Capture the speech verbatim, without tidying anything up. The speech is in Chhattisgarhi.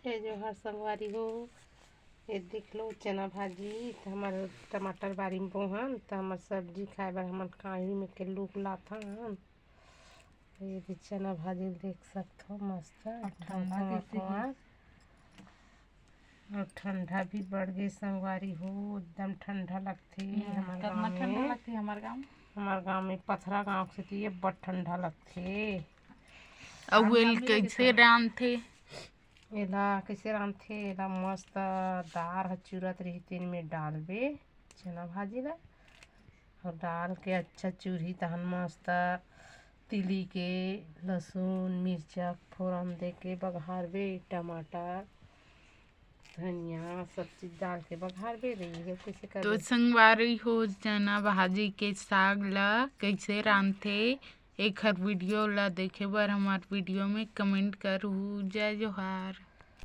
जय जोहार संगवारी हो। ये देख लो चना भाजी, त हमर टमाटर बारी में बोहन, त हमर सब्जी खाए बर हमन कांही में के लूक लाथन। ये भी चना भाजी देख सकथो, मस्त अउ ठंडा ठंडा कइसे हे। अउ ठंडा भी बढ़ गे संगवारी हो, एकदम ठंडा लगथे। हम्म, हमर कतना गाँव ठंडा में। लगथे हमर गाँव। हमर गाँव में पथरा गाँव से तो ये बड़ ठंडा लगथे। अउ एल कइसे रांधथे? एला कइसे रांधथे? एला मस्त दार ह चुरत रही, तेन में डालबे चना भाजी ला, अउ डाल के अच्छा चुरही, तहन मस्त तिली के लहसुन मिर्चा फोरन दे के बघारबे, टमाटर धनिया सब चीज डाल के बघारबे रे। ये कइसे तो करबे? संगवारी हो, चना भाजी के साग ला कइसे रांधथे, एखर वीडियो ला देखे बर हमार वीडियो में कमेंट करहू। जय जोहार।